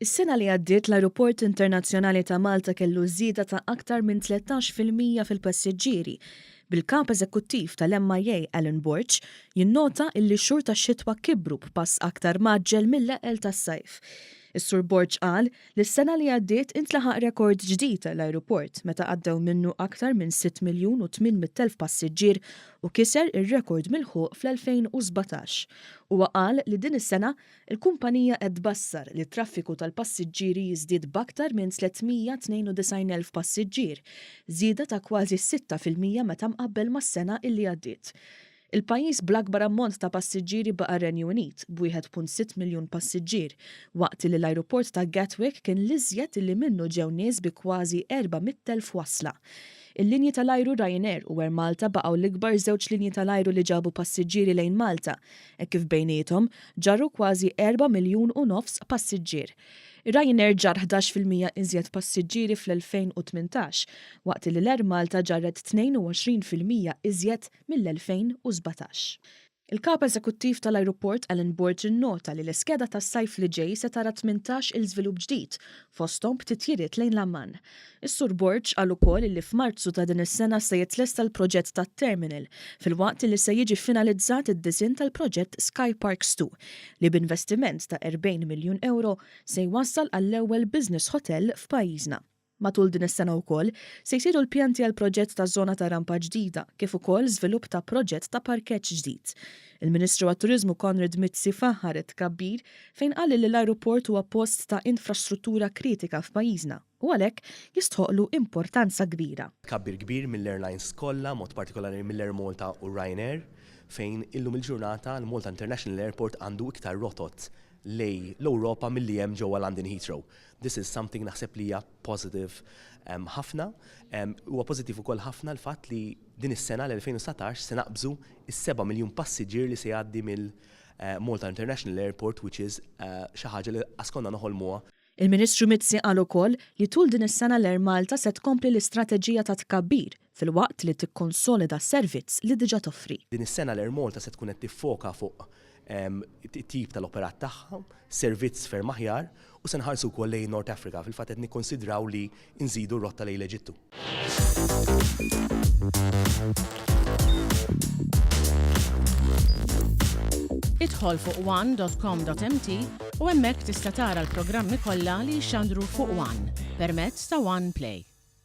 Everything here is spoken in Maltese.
Is-sena li għaddiet l-Ajruport Internazzjonali ta' Malta kellu żieda ta' aktar minn 13% fil-passiġġieri, bil-Kap Eżekuttiv tal-MIA Alan Borg jinnota illi x-xhur tax-xitwa kibru b'pass aktar mgħaġġel mill-eqqel tas-sajf. Is-Sur Borg qal li s-sena li għaddiet intlaħaq rekord ġdid għall-ajruport meta għaddew minnu aktar minn 6,800,000 passiġġier u kiser ir-rekord milħuq fl-2017. Huwa qal li din is-sena Il-kumpanija qed tbassar li t-traffiku tal-passiġġieri jiżdied b'aktar minn 392,000 passiġġier, żieda ta' kważi 6% meta mqabbel mas-sena illi għaddiet. Il-pajjiż bl-akbar ammont ta' passiġġieri baqa' r-Renju Unit, b'1.6 miljun passiġġier, waqt illi l-ajruport ta' Gatwick kien l-iżjed illi minnu ġew nies bi kważi 400,000 wasla. Il-linji tal-ajru Ryanair u Air Malta baqgħu l-ikbar żewġ linji tal-ajru li ġabu passiġġieri lejn Malta, hekk kif bejniethom ġarru kważi erba' miljun u nofs passiġġier. Ryanair ġarr 11% iżjed passiġġieri fl-2018, waqt li l-Air Malta ġarret 22% iżjed mill-2017. Il-Kap Eżekuttiv tal-Ajruport Alan Borg innota li l-iskeda tas-sajf li ġej se tara 18 il żvilupp ġdid, fosthom b'titjiriet lejn l-Amman. Is-Sur Borg qal ukoll illi f'Marzu ta' din is-sena se jitlesta l-proġett tat-terminal, filwaqt illi se jiġi ffinalizzat id-disinn tal-proġett Sky Parks 2, li b'investiment ta' 40 miljun ewro se jwassal għall-ewwel business hotel f'pajjiżna. Matul din is-sena wkoll, se jsiru l-pjanti għal proġett ta' żona ta' rampa ġdida kif ukoll żvilupp ta' proġett ta' parkeġġ ġdid. Il-Ministru għat-Turiżmu Konrad Mizzi faħħar it-tkabbir fejn qal li l-ajruport huwa post ta' infrastruttura kritika f'pajjiżna u għalhekk jistħoqqlu importanza kbira. Tkabbir kbir mill-airlines kollha, mod partikolari mill-Air Malta u Ryanair, fejn illum il-ġurnata l-Malta International Airport għandu iktar rotot lejn l-Ewropa milli hemm ġewwa London Heathrow. This is something naħseb li hija positive ħafna. Huwa pożittiv ukoll ħafna l-fatt li din is-sena l-2019 se naqbżu is-7 miljun passiġġier li se jgħaddi mill Malta International Airport which is xi ħaġa li qas konna noħolmuha. Il-Ministru Mizzi qal ukoll li tul din is-sena l-Air Malta se tkompli l-istrateġija ta' tkabbir filwaqt li tikkonsolida s-servizz li diġà toffri. Din is-sena l-Air Malta se tkun qed tiffoka fuq it-tip tal-operat tagħha, servizz ferm aħjar u se nħarsu wkoll lejn North Africa. Fil-fatt qed nikkonsidraw li nżidu r-rotta lejn l-Eġittu. Idħol fuq one dot com dot mt u hemmhekk tista' tara l-programmi kollha li jixxandru fuq one permezz ta' One Play.